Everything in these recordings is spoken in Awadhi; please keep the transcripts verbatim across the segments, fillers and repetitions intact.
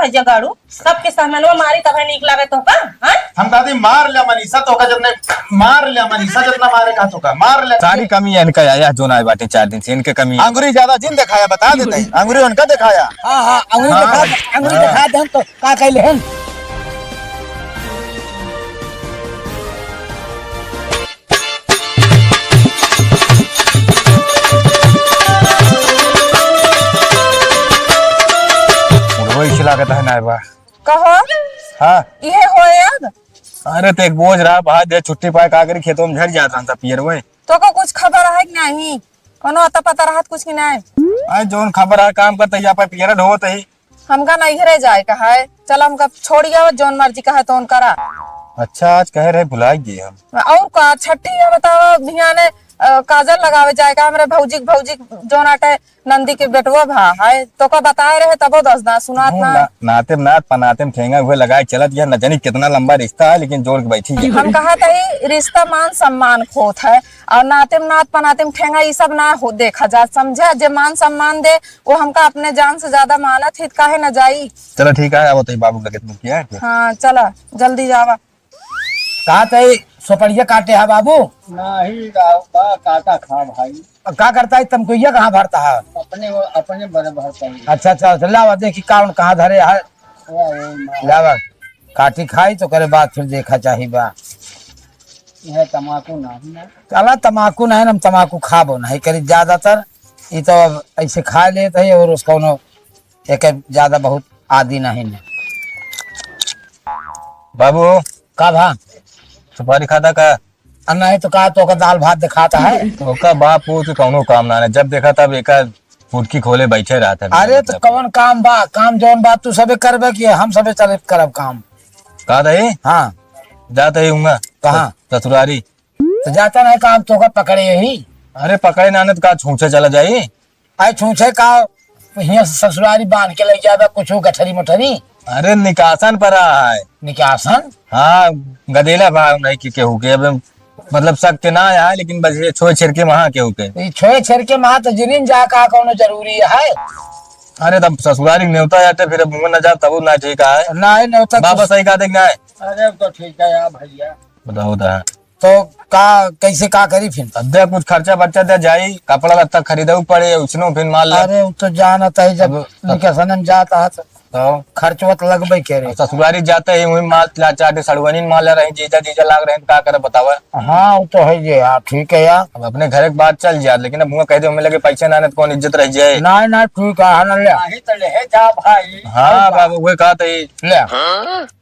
जगाड़ू, सबके सामनवा मारी तबे नीक लागे तोहका, हाँ? हम कहते मार ले मनीषा, तोहका जतने मार ले मनीषा, जतना मारे का तोहका, मार ले। सारी कमी इनका आया जो ना बाटे चार दिन से, इनके कमी। अंगुरी ज्यादा जिन दिखाया, बता देते हैं, अंगुरी उनका दिखाया। हाँ, हाँ, अंगुरी हाँ। दिखा, अंगुरी हाँ। दिखा दे हम तो का कहले हन। मुड़वा इसे लागत है ना बा। कहो। हाँ। इहे हो याद? अरे, तो एक बोझ रहा, भाई दे छुट्टी पाए, का करी, खेतों में झड़ जात रहन सब पियर हुए। तोका कुछ खबर है कि नहीं? कोनो अता पता रहत कुछ कि नहीं? अरे, जौन खबर है, काम करते ही, यहाँ पर पियर ढोवत ही। हमका नैहरे जाए का है, चला हमका छोड़ी आवा, जौन मर्जी का है तौन करा। अच्छा, आज कह रहे, भुलाइ गए हम। और का, छठी है बतावा, बिहाने, अ, काजल लगावे जाए का, हमरे भौजी के, भौजी के जौन आटे नंदी के बेटवा भा है, तोका बताए रहे तबो दस ना सुनात हूँ, ना। ना-, नाते में नात पनाते में ठेंगा हुए लगाए चलत, यह न जानी कितना लंबा रिश्ता है, लेकिन जोड़ के बैठी है। हम कहा तही रिश्ता मान सम्मान खोत है, और नाते में नात पनाते में ठेंगा ई सब ना हो देखा जा, समझा? जे मान सम्मान दे, वो हमका अपने जान से ज्यादा मानत ही, काहे न जाई? चलो ठीक है, अब तो बाबू लगे तुम किया है। हाँ, चला, जल्दी जावा। का तई सुपड़िया काटे है बाबू? नहीं, का, का, काटा खा भाई। का करता है, तमकुइया कहाँ भरता है? अपने वो, अपने बड़े भरता है। अच्छा, अच्छा, अच्छा, लावा देखी कौन कहाँ धरे है। वाह, वाह, वाह। लावा, काटी खाई तो करे बात फिर देखा चाही बा। यह तमाकू ना है ना? चला, तमाकू नहीं, हम तमाकू खाबो नहीं करी ज्यादातर। ई तो अब ऐसे खा लेत है और उसको उन्हों एक ज्यादा बहुत आदि नहीं ने। बाबू। का भा? सुपारी खाता का? आ, नहीं तो का, तोका दाल भात दिखाता है। तोका बाप पूत के कौनो काम ना है, जब देखा तब एका फुटकी खोले बैठे रहता है। अरे तो कौन काम बा? काम जौन बा तू सबे करबे कि हम सबे चले करब काम? का दही? हाँ। जाता ही हूँगा। कहाँ? ससुरारी। तो जाता नहीं काम, तोका पकड़े यही। अरे पकड़े ना, तो का छूछे चला जाई? अरे छूछे का, हियाँ से ससुरारी बांध के ले जाबे कुछ गठरी मोठरी। अरे निकासन पर है। निकासन? हाँ, गदेला भाव नहीं कि केहू के, अब मतलब सख्त ना आया है, लेकिन बस ये छोए छेर के महा केहू के। ई छोए छेर के महा तो जिनिन जा का कौनो जरूरी है? अरे तब ससुरारी नेवता जाते, फिर अब मुँह न जाब तब ना ठीक है। ना है नेवता बाबा कुछ। सही कहा देख ना है। अरे अब तो ठीक है यार भैया। बताओ तो। तो का, कैसे का करी फिर? अब देख, कुछ खर्चा बर्चा दे जाई, कपड़ा लत्ता खरीदे पड़े, उसनो फिर माल ले। अरे, वो तो जानत है, जब अब निकसने में जात है तो तो? खर्चवा तो लगबे करे। अब ससुरारी जाते ही वही माल ला चाटे, सड़ुआनी माल ले रही, जीजा, जीजा लाग रहे, का करे बतावा? हाँ, वो तो है ये यार, ठीक है यार। अब अपने घर के बात चल जात, लेकिन अब हुआ कह दे, हमें लगे पैसे ना आने तो कौन इज्जत रह जाए? ना, ना, ठीक है, हाँ, ना ले। नहीं तो ले जा भाई। हाँ, बाबू, वही कहा था ये। ले।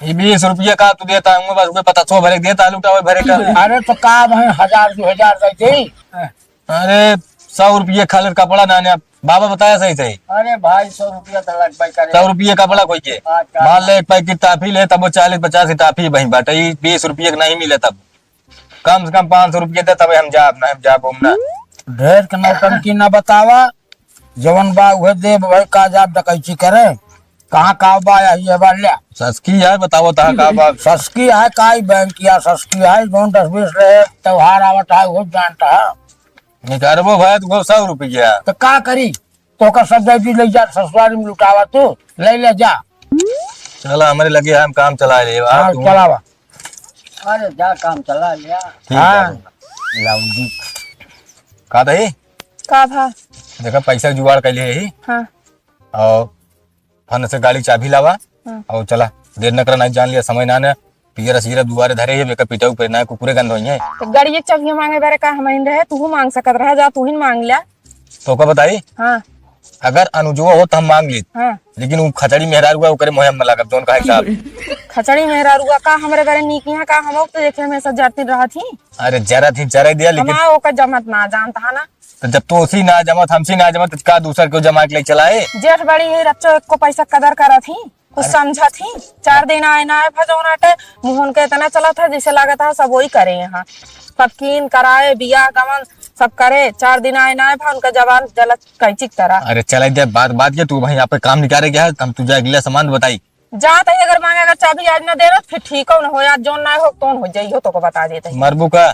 ई बीस रुपया का तू देता है, बस उहे पता सौ भरे के देता है, लुटावे भरे का। अरे तो का भाई, हजार दो हजार दे दे। अरे सौ रुपये खाली कपड़ा ना ने, बाबा बताया सही सही। अरे भाई, सौ रुपया तो लगबे करे। सौ रुपये कपड़ा कोई के। आज का मान ले एक पैकेट टाफी ले, तब वो चालीस पचास की टाफी वहीं बाटे, ई बीस रुपये के नहीं मिले तब। कम से कम पाँच सौ रुपये दे, तबे हम जाब, नहीं हम जाब, हम ना। ढेर के नौटंकी ना बतावा, जवन बा उहे देब भाई, का जाब डकैती करे? कहाँ का बा, यही है बा, ले। ससकी है, बताओ तहाँ का बा? ससकी है, का ई बैंक या ससकी है, जौन दस बीस रहे, त्योहार आवत है, वो जानता है। निकारबो भाई, तो सौ रुपया। तो का करी? तोका सब दे दी, ले जा, ससुरारी में लुटावा तू, ले ले जा। चला, हमरे लगे हम काम चला ले, आ हाँ, तू। चलावा। अरे जा, काम चला लिया। ठीक हाँ। है, लाऊ जी। का दही? का भा? देखा, पैसा जुगाड़ कर लिए ही। हाँ। और फन से गाड़ी चाबी लावा। हाँ। और चला, देर न करा, नहीं जान लिया, समय ना ने। पियर असीरा दुआरे धरे है, बेका पिटाऊ पे ना कुकुरे गंध होई है। तो गाड़ी एक चाबी मांगे बारे का हम आइन रहे, तू मांग सकत रहा, जा तू ही मांग लिया। तो का बताई? हाँ। अगर अनुजवा हो तो हम मांग ली। हाँ। लेकिन वो खचड़ी मेहरारुआ ओकरे मोहे में लागब, जौन कहे साहब। खचड़ी मेहरारुआ का हमरे बारे नीक यहाँ का, हम तो देखे हमेशा जरती रहत ही। अरे जरत ही, जरा दिया, लेकिन हमारा ओकर जमत ना जानता है ना। तो जब तो उसी ना जमत, हमसे ना जमत, तो का दूसर को जमा के ले चलाए? जेठ बड़ी है, रच्चो एक को पैसा कदर करत ही, कुछ अरे। समझत ही। चार दिन आए ना आए भजौन आटे, मुहन के इतना चलत है, जैसे लागत है सब वही करे यहाँ। सब कीन कराए, बियाह गमन सब करे, चार दिन आए ना आए भा उनका जबान जलत कैंची की तरह। अरे चला दे, बात, बात के तू भाई यहाँ पे काम निकाले गया है, हम तुझे अगला सामान बताई। जात है अगर मांगे, अगर चाबी आज ना दे रहो, फिर ठीक हो ना हो, आज जौन ना हो, कौन हो जाई हो, तो को बता देते हैं। मरबू का?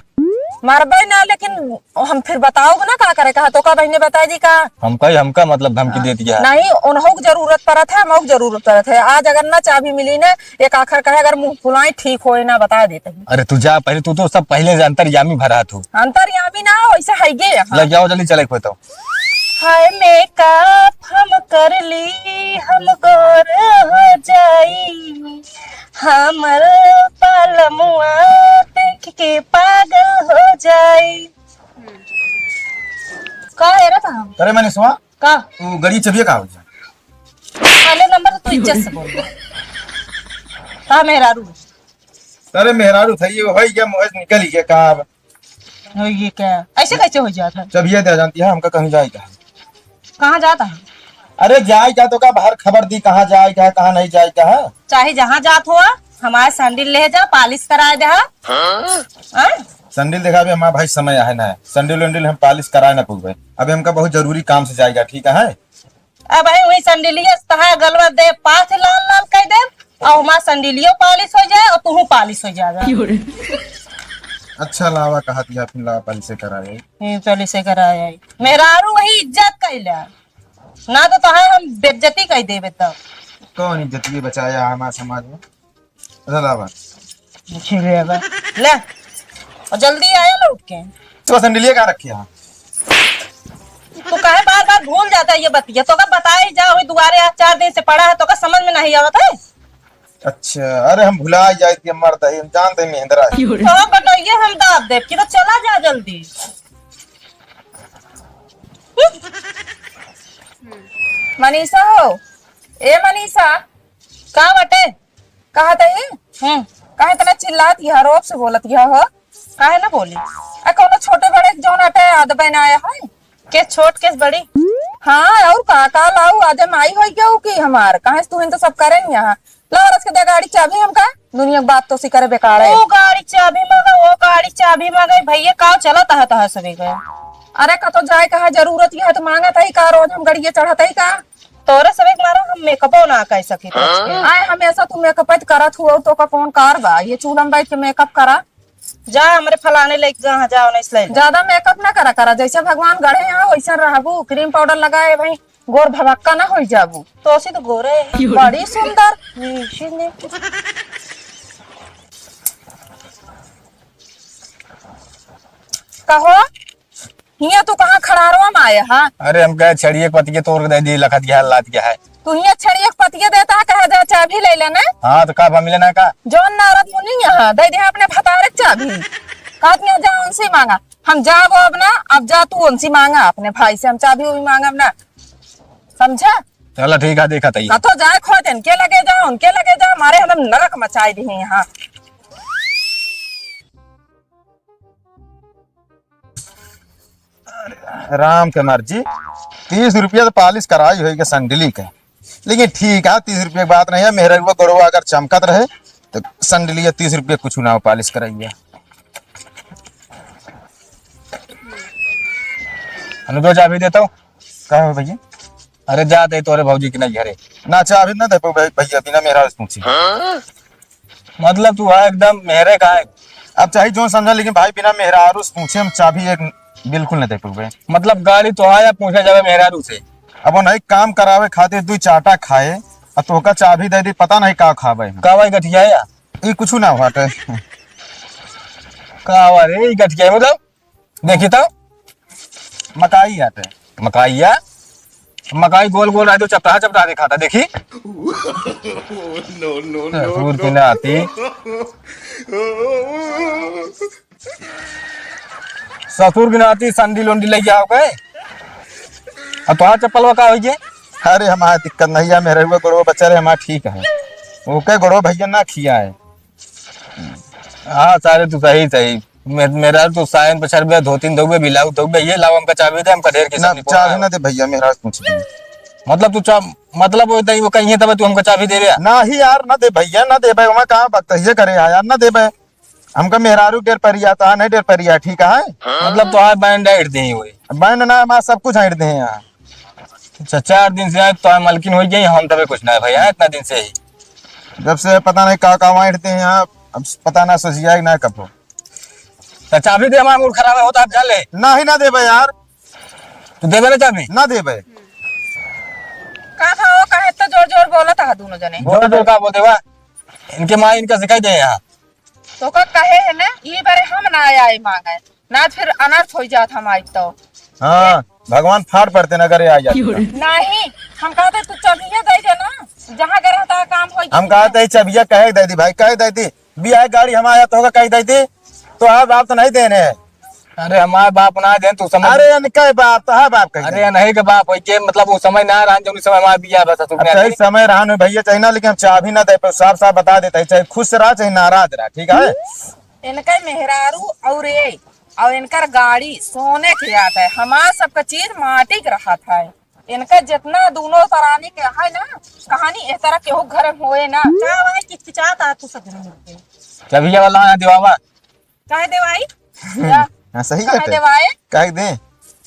मरबे ना, लेकिन हम फिर बताओ ना का करे, कहा तो का बहिने बता दी का? हमका ही, हमका मतलब धमकी हाँ। दे दिया है। नहीं, उन्हों की जरूरत पड़त है, हमको जरूरत पड़त है। आज अगर ना चाबी मिली ना, एक आखर कहे अगर मुंह फुलाई ठीक होए ना, बता देते हैं। अरे तू जा पहले, तू तो सब पहले से अंतर्यामी भरा तू। अंतर्यामी ना, वैसे है ये यहाँ। लग जाओ जल्दी, चले कोई तो। हाय मेकअप हम कर ली, हम गोर हो जाई, हमर पालमुआ देख के पागल हो जाई। का है रे बा? अरे मनीषवा, का? तू गड़ी चबिया का हो जा? पहले नंबर तो तू इज्जत से बोल। का मेहरारू? अरे मेहरारू था ये, हो गया, मुँह से निकल गया का? हो ये क्या? ऐसे कैसे हो जाता है? चबिया दे जानती है, हमका कहीं जाए का है। कहाँ जाता है? अरे जाए का तो का बाहर खबर दी, कहाँ जाए का है, कहाँ नहीं जाए का है। चाहे जहाँ जात हो, हमारे सैंडल ले जा, पालिश कराए दे। हाँ? सैंडल देखा, अभी हमारा भाई समय है ना, सैंडल वैंडल हम पालिश कराए ना पूछबे, अभी हमका बहुत जरूरी काम से जाएगा, ठीक है? अब है वही सैंडलिया से तहार गलवा दे पाथ लाल लाल कह दे, और हमार सैंडलियो पालिश हो जाए और तू पालिश हो जाएगा। अच्छा लावा कहा दिया, फिर लावा पालिश से कराए। ये पालिश से कराए। मेहरारू वही इज्जत कैला, ना तो तहार हम बेइज्जती कह देबे तब। कौन इज्जत ये बचाया हमारे समाज में? अच्छा, लावा। ले, ले। और जल्दी आया लौट के। तो सैंडलिया कहाँ रखी है? तू काहे बार-बार भूल जाता है ये बतिया? तो का बताए जा, वही दुआरे आज चार दिन से पड़ा है, तो का समझ में नहीं आवत है? अच्छा, अरे हम भुला जाए कि मर्द है, हम जानते हैं महेंद्रा है। तो बताइए, हम दाब देब कि तो चला जा जल्दी। मनीषा हो, ए मनीषा। का बटे? कहत ही? हम्म। काहे इतना चिल्लात यह, रोब से बोलत यह हो? काहे ना बोली? आ, कौनो छोटे बड़े के जौन अटे आदबे ना आया है? के छोट के बड़ी? हाँ, और का, का लाऊ, आदे माई होई गयो की हमार? काहे से तुहिन तो सब करेन यहाँ। ला, रस के दे गाड़ी चाबी हमका, दुनिया के बात तो सी करे बेकार है। ओ गाड़ी चाबी मांगा, ओ गाड़ी चाबी मांगा, भैया का चला तहा तहा सभी गए। अरे, कतो जाए कहा जरूरत यह तो मांगत ही का, रोज हम गड़िए चढ़त ही का? तोरे सबे के मारा हम मेकअपो ना कर सकी थे आज के। आए, हमेशा तू मेकअप करत हुआ, तो का कौन कार बा? ये चूल्हा में बैठ के मेकअप करा। जा हमरे फलाने लेके जहाँ जाओ, नहीं से ले ले। ज्यादा मेकअप ना करा करा, जैसे भगवान गढ़े हैं वैसे रहबू। क्रीम पाउडर लगाए भाई, गोर भभक्का ना हो जाबू। तो ऐसे तो गोरे है। बड़ी सुंदर। ये इसी ने। कहो, हियाँ तू कहाँ खड़ारवा में आया, हाँ? अरे, हम कहे छड़िए के पतिये तोड़ के दे दिए, लखत गया है, लात गया है। तू हियाँ छड़िए के पतिये देता है, कहा जा चाबी ले लेना। हाँ, तो का बा, मिले ना का? जौन नारद मुनि यहाँ, दे दे अपने भतारे के चाबी। कहत यहाँ जा उनसे मांगा। हम जाब अब ना, अब जा तू उनसे मांगा, अपने भाई से हम चाबी उबी मांगब ना। समझा? चला ठीक है, देखा तई। कतो जाए खोज, इनके लगे जा, उनके लगे जा, हमारे एकदम नरक मचाई दी यहाँ। राम के मर्जी, तीस रुपया तो पालिश कराई होई के संडली के, लेकिन ठीक है, तीस रुपया की बात नहीं है। मेहररुआ गोड़वा अगर चमकत रहे तो संडलिया तीस रुपया कुछ ना हो पालिश कराइए। अनुदो चाबी देता हूँ। का हो भैया? अरे जा दे तोरे भौजी के नहीं घरे। ना चाबी ना दे भै-, भैया बिना मेहरारू से पूछी। मतलब तू है एकदम मेहरे का है। अब चाहे जो समझा, लेकिन भाई बिना मेहरारू से पूछे हम चाबी एक बिल्कुल नहीं दे पावे। मतलब गाड़ी तो आया पूछा जावे मेहरारू से। अब नहीं काम करावे खातिर दुई चाटा खाए, अब तोहका चाबी दे दी, पता नहीं का खावे हम। का भाई गठिया है या? ई कुछ ना हुआ टे। का हुआ रे, ई गठिया है मतलब? देखी तो। मकाई आटे। मकाई या? मकाई गोल गोल रहे तो चपटा चपटा दिखाता, देखी। No, no, no, ससुर की no। नाती। ससुर की नाती संडी लोंडी लग गया हो गए। अब तोहार चप्पलवा का होइए? अरे हमारा दिक्कत नहीं है, मेहररुआ गोड़वा बचा रहे, हमारा ठीक है। ओके गोड़वा भैया ना खिया है। हाँ सारे तू सही सही। मे-, मेहरारू तो सायन पछरबे, धोतिन धोबे, बिलाऊ धोबे, ये लाओ हमका चाबी दे, हमका ढेर के ना, सब निकल चाबी आओ। ना दे भैया, मेहरारू पूछ ले। मतलब तू चा-, मतलब वो तई वो कहिए तब तू हमका चाबी देबे? ना ही यार, ना दे भैया, ना देबे, वहाँ कहाँ वक्त है, ये करे यार, ना देबे। हमका मेहरारू डेर परिया, तो नहीं डेर परिया, ठीक है? मतलब तो आज बैंड ऐड दे हुए। बैंड ना, हमारा सब कुछ ऐड दे हैं यहाँ। अच्छा, चार दिन से आए तो मलकिन हो गई, हम तबे कुछ ना है भैया, इतना दिन से ही। जब से पता नहीं का का वाइट थे यहाँ, अब पता ना सोचिया कि ना कब हो। अच्छा, अभी दे, हमारा मूड खराब है, होता आप जान ले। नाही, ना देबे यार। तू देबे ना चाबी? ना देबे। का हो, काहे तो जोर जोर बोलत हा दोनों जने? जोर जोर का बोलते बा? इनके माँ इनका सिखाई दे यहाँ। तो का कहे है ना, ई बारे हम ना आए मांगे, ना फिर अनर्थ हो जात हम आई तो। हाँ, भगवान फाड़ पड़ते ना करे आ जाते। नहीं, हम कहते तू चबिया दे दे ना, जहाँ गए रहता काम हो हम जाता। कहते ही चबिया कहे दे दी भाई, कहे दे दी। बियाह गाड़ी हम आया तो होगा कहे दे दी, तो हाँ बाप तो नहीं देने हैं। अरे हमारे बाप ना देन तू समझ। अरे इनका बाप तो है, बाप कहीं अरे नहीं। नहीं के बाप है के, मतलब वो समय ना रहन जौन समय हमारे बियाह बस तुमने अच्छा, नहीं। इस समय रहन में भैया चाहिए ना, लेकिन हम चाबी ना दे पाए, साफ साफ बता देता है, चाहे खुश रहा चाहे नाराज रहा, ठीक है? इनका मेहरारू और ये और इनकर गाड़ी सोने के आत है, हमार सबका चीज माटी के रहत है। इनका जितना दोनों परानी के है ना कहानी, एह तरह केहू घर में होए ना। का भाई किचकिचात आ तू सब जने मिलके? चबिया वाला है दिवावा। काहे देवाई? हाँ, सही काहे कहते। देवाई? काहे दे?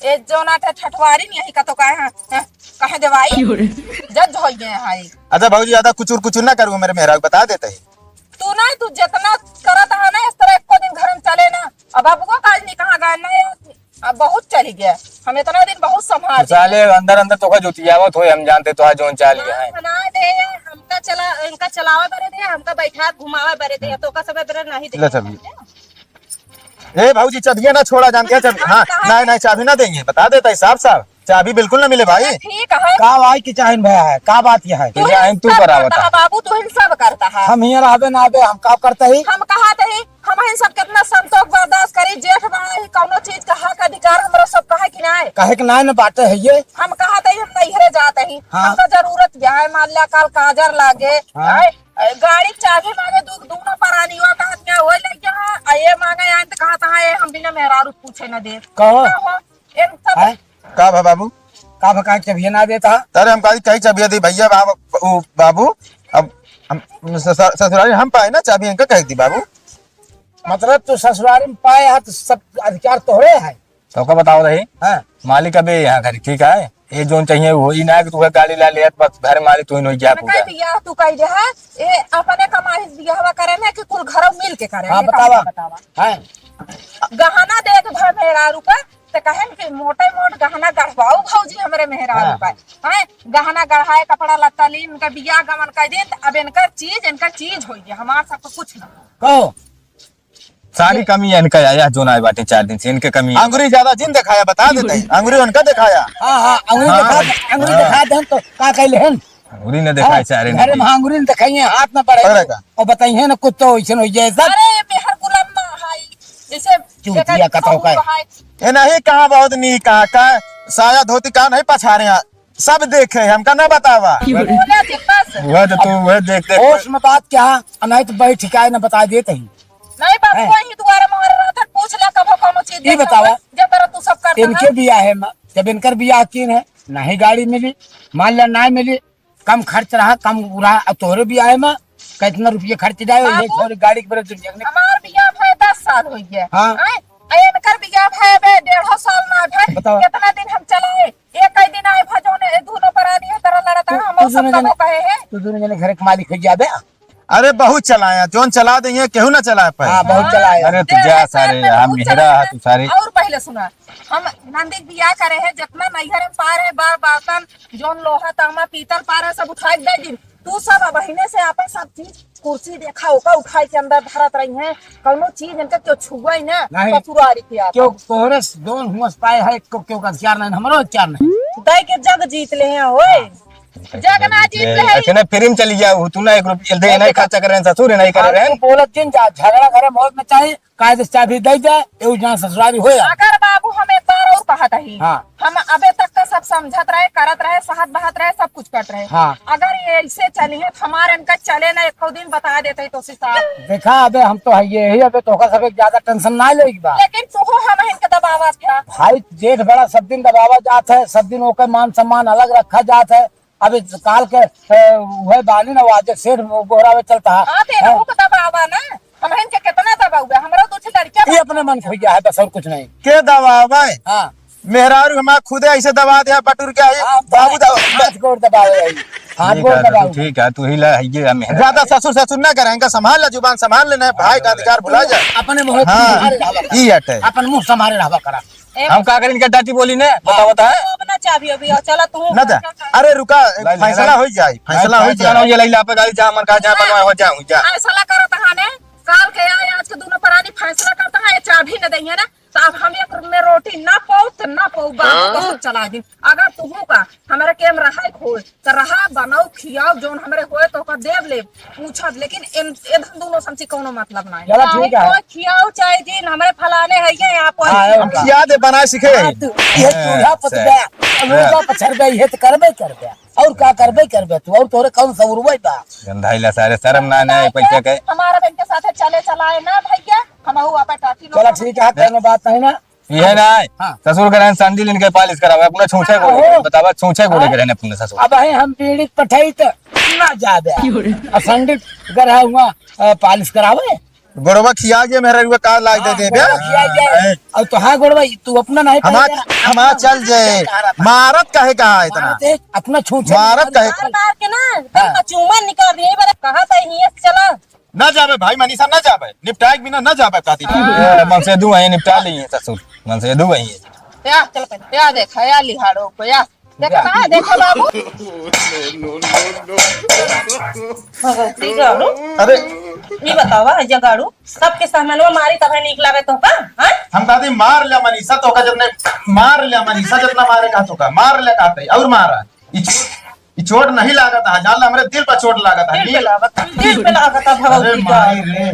ए, जो ना ठे ठठवारी नहीं है का तो काहे, हाँ, हाँ, काहे देवाई? क्यों रे? जज हो गए हैं। अच्छा भौजी, ज्यादा कुचुर कुचुर ना करू, मेरे मेहरा को बता देते हैं। तू ना, तू जितना करत है ना, इस तरह एको दिन घर में चले ना। अब बाबू को काज नहीं कहाँ गए ना, अब बहुत चली गया। हम इतना दिन बहुत संभाल तू साले अंदर अंदर तोका जुतियावत होए, हम जानते तोहार जौन चाल ये है। बना दे, हमका चला, इनका चलावे बरे दे, हमका बैठा घुमावे बरे दे, तो का समय बरे नहीं दे। ले चल। ए भौजी, चाबियां ना छोड़ा, जानते हैं चाबी? हाँ, हाँ, कहाँ नहीं, है? नहीं, चाबी ना देंगे, बता देता है साफ साफ, चाबी बिल्कुल ना मिले भाई। ठीक है। का भाई की चाहन भया है, का बात यह है? तू चाहन तू सब करावत करता है। है बाबू, तू ही सब करता है। हम हियां रहबे ना आबे, हम का करता ही? हम कहा थे, हम ही सब कितना संतोष बर्दाश्त करी, जेठ बड़ा ही, कौनो चीज का हक अधिकार हमरा सब कहे कि नहीं? कहे कि नहीं न बाटे है ये। हम कहा थे, हम नैहरे जाते ही, हाँ। हमका जरूरत क्या है, मान लिया काल काजर लागे, हाँ। आए, गाड़ी चाबी मांगे, दू, दोनों परानिया कहत क्या होए लइका, आ ये मांगे आए तो कहत है, ये हम बिना मेहरारू पूछे न दे। कहो। का हो? ये सब हैं? का भा बाबू? का भा का चबिया ना देता? अरे हम कही, कही चबिया दी भैया बाबू, उ बाबू, अब हम ससुरा-, ससुरारी हम पाए ना चाबी, इनका कह दी बाबू। मतलब तू ससुरारी में पाए है तो सब अधिकार तोहरे है। तो का बताओ रही? हाँ। मालिक अबे यहाँ घर ठीक है, ये जोन चाहिए वो ही ना कि तू गाड़ी ला ले, बस घर मालिक तू ही नहीं गया इनका पूरा। बियाह तू कह दे है, ये अपने कमाई से बियाहवा करे ना कि कुल घरों मिल के करे? हाँ, ये बतावा। बतावा। हाँ। गहना दे दे भर मेहरारू का, तो कहे कि मोटे मोट गहना गढ़वाऊ भौजी हमरे मेहरारू हाँ, का। हाँ। हैं, गहना गढ़ाए, कपड़ा लत्ता ली, इनका बियाह गमन कर दे, तो अब इनकर चीज, इनकर चीज होई है, हमार सबको कुछ ना। कहो। सारी कमी है इनका, या, या जोन आए बाटे चार दिन से, इनके कमी है। अंगुरी ज्यादा जिन दिखाया, बता देते हैं। अंगुरी उनका दिखाया। हाँ, हाँ, अंगुरी हाँ। दिखा दे, अंगुरी हाँ। दिखा दे, हम तो का कहले हन? अंगुरी ने दिखाए हाँ, सारे घर ने। में अंगुरी ने दिखाइए, हाथ में पड़े। पकड़ेगा। और बताइए ना, कुछ तो ऐसे हो जाए सब। अरे, ये मेहर गुलाम ना है, जैसे चूतिया देखा कतौ का। खाऊ है। ये नहीं कहा बहुत नी कहा का, साया धोती का नहीं पछारे हैं। सब देखे, हमका ना बतावा। बोले जी, बस। वह तो तू, वह देख, देख। होश में बात क्या, नहीं तो बैठ के ना बता देते ही। नहीं बाबू, हैं? वही दुआरे मोहरे रहत है, पूछ ले, कबो कौनो चीज ई देखा बतावा, हुआ, जब तरह तू सब करता इनके है। बियाह है, मा-, जब इनकर बियाह कीन है, नहीं गाड़ी मिली, मान ला ना मिली, कम खर्च रहा, कम रहा, अब तोहरे बियाह है मा, कितना रुपये खर्च जाए, ये बाबू, छोरी गाड़ी के बरे दुनिया में। हमार बियाह भय दस साल हो गया। हाँ। हैं? आ इनकर बियाह भय बे डेढ़ो साल ना भय, बतावा। कितना दिन हम चलाए? एक कई दिन आए भजोने, ए दोनों परानी है, तरह लड़ता है, तू, हम तू सब दोनों कबो जने, कहे हैं। तू दोनों जने घर के मालिक हो जाबे। अरे बहुत चलाया, जोन चला देंगे, केहू ना चला पाए। हाँ, बहुत हाँ, चलाया। अरे तू जा सारे, हम मेहरा है तू सारे। और पहले सुना, हम नंदी के बियाह करे हैं, जितना नैहर में पार है, बा-, बासन, जोन लोहा, तांबा, पीतल पार है, सब उठाए के दे दिन। तू सब अब बहिने से आपन सब चीज, कुर्सी देखा, ओका उठाए के अंदर धरत रही हैं, कौनो चीज इनका क्यों छुआ ही ना, नहीं। ससुरारी के आप। क्यों तोहरे दोन हुआ पाए है, क्यों, क्यों का हथियार नहीं, हमरो हथियार नहीं। दे के जग जीत ले हैं, ओए। हाँ। जग ना जीत ले है। ऐसे ना फ्री में चली गया, वो तू ना एक रुपया दे, नहीं खर्चा करे हैं ससुर, नहीं करे हैं। बोलत जिन जा, झगड़ा करे मौत में चाहे, कायदे से चाबी दे दे, एहू जान ससुरारी होया। अगर बाबू हम एक बार और कहत हई, हाँ। हम अबे तक तो सब समझत रहे, करत रहे, सहत बहत रहे, सब कुछ करत रहे। हाँ। अगर ये ऐसे चली है तो हमारे इनका चले ना, एको दिन बता देते तो से साहब। देखा, अबे हम तो है ये ही, अबे तोहका सब एक ज्यादा tension ना ले एक बार। लेकिन तू हम इनके दबावा था। भाई जेठ बड़ा सब दिन दबावा जात है, सब दिन ओकर मान सम्मान अलग रखा जात है। अब इस काल के, ए, वह बानी ना, आज सेठ गोहरावे चलता है। हाँ, तेरे हैं? को दबावा ना, हम इनके कितना दबावा, हमरा दो ठे लड़कियां ये बा- अपने मन खोई गया है, बस और कुछ नहीं। के दबावे? हाँ। मेहरारू हमार खुदे ऐसे दबा दिया, बटुर के आई, हाँ, बाबू दबा- हाथ गोड़ दबावे आई। हाथ ठीक गोड़ है, दबाओ। ठीक है, तू ही ला, ये हम हैं। ज्यादा ससुर, ससुर ना करें, इनका संभाल ले, जुबान संभाल लेना है, भाई का अधिकार भुला जा। अपने मुंह हाँ, संभाले रहबा करा। ई हटे। अपन मुंह संभाले रहबा करा। ए, हम का करें, इनका डांटी बोली ने, बताओ, बता। तू अपना चाबी अभी, और चला तू। ना जा। अरे रुका, लाई, लाई, फैसला लाई। हो जाए, फैसला हो फैसला जाए। हो जाए, लाई, ला पे गाड़ी जा, मन का जा, ना। बनवा हो जा, हो जा। फैसला करत हने, काल के आए, आज के दोनों परानी फैसला करता है, ये चाबी न दइहे ना, तो अब हम एक में रोटी ना पाऊ, तो ना पाऊ, बाबू हाँ? बहुत चला दिन। अगर तुहू का हमारे के हम रहाई खोए, तो रहा, बनाओ, खियाओ, जौन हमरे होए तो ओका देव लेब, पूछब, लेकिन इन, इधर दोनों से हमसे कौनो मतलब ना है। चला, ठीक है। कोई खियाओ चाहे दिन, हमरे फलाने है ये यहाँ पर। हाँ, हम खिया दे, बनाए सीखे। हाँ, तू ये हाँ, चूल्हा सही। पतबे, हाँ। लूगा पछरबे, ये तो करबे करबे। और का करबे करबे तू? और तोरे कौन सौरवे बा? गंधाइला सारे, शर्म ना, ना, पैसा के। हमारा बहन के साथे चले चलाए ना भैया, हम हऊ आपे टाटी चला, ठीक है, कोनो बात नहीं ना। ये ना है। हाँ। ससुर के रहन सैंडल इनके पालिश करावे, अपना छूछे गोड़े ओहो। के, बतावा, छूछे गोड़े के रहने अपने ससुर। अब है हम बीड़ी पठाई तो ना जाबे। क्यों रे? और सैंडल अगर है हुआ, अ, पालिश करावे। गोड़वा खिया गया मेहररुआ, का लाग दे हाँ, दे बे। गोड़वा खिया गया। ए। और तो हाँ गोड़वा, तू अपना नहीं हमार, पहले हमार चल जाए। मारत काहे कहा है इतना? मारत है, अपना छूछे मारत काहे? मार मार के ना, हाँ। तुमका चूमा निकाल दिए, बड़े कहा था, हियां से चला। ना जाबे भाई, मनीषा ना जाबे, निपटाए के बिना ना जाबे काती। ए, मन से दू है, निपटा ली है ससुर, मन से दू है। या, चल पहले, या देख, या लिहाड़ो को, या। देखो कहाँ, देखो बाबू। भगवती गाड़ू। अरे। ई बतावा, जगाड़ू, सबके सामनवा मारी तबे नीक लागे तो का, हाँ? हम कहते मार ले मनीषा, तो का जब ने मार ले मनीषा, जब ना मारे का तो का, मार ले कहते, और मारा। ई चोट, ई चोट नहीं लागत है, जान ले हमरे दिल पर चोट लागत है। दिल पे लागत है, दिल पे लागत है, अरे भगवती का। माई रे।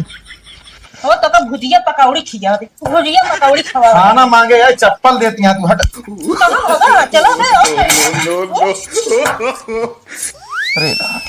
हो तो का भुजिया पकौड़ी खिया दे, भुजिया पकौड़ी खवा दे। खाना मांगे है, चप्पल देती हैं तू, हट। चलो बाबा, चलो बे, और no, no, no। अरे राम।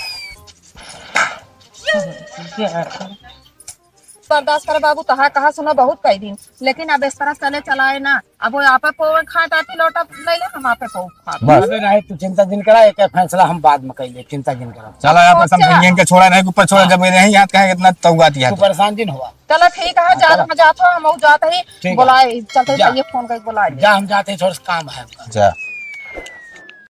बर्दाश्त करे बाबू, तहा कहा सुना बहुत कई दिन, लेकिन अब इस तरह चले चलाए ना, अब वो आपे पोवे खात आती लोटा ले ले, हम आपे पोवे खात। बस। अबे नहीं, तू चिंता जिन करा, एक फैसला हम बाद में कइले, चिंता जिन करा। चला, आप अच्छा। समझेंगे इनके छोड़ा नहीं, ऊपर छोड़ा, हाँ। जब ये नहीं याद कहेंगे इतना तौगा दिया तू तो। परेशान जिन हुआ। चला ठीक है, हाँ, जा, चला। हम जात हो, हम जात ही ठीक है। बुलाए, चलते जा। जाइए, फोन करके बुलाए। जा, हम जाते हैं, थोड़ा सा काम है हमका। जा।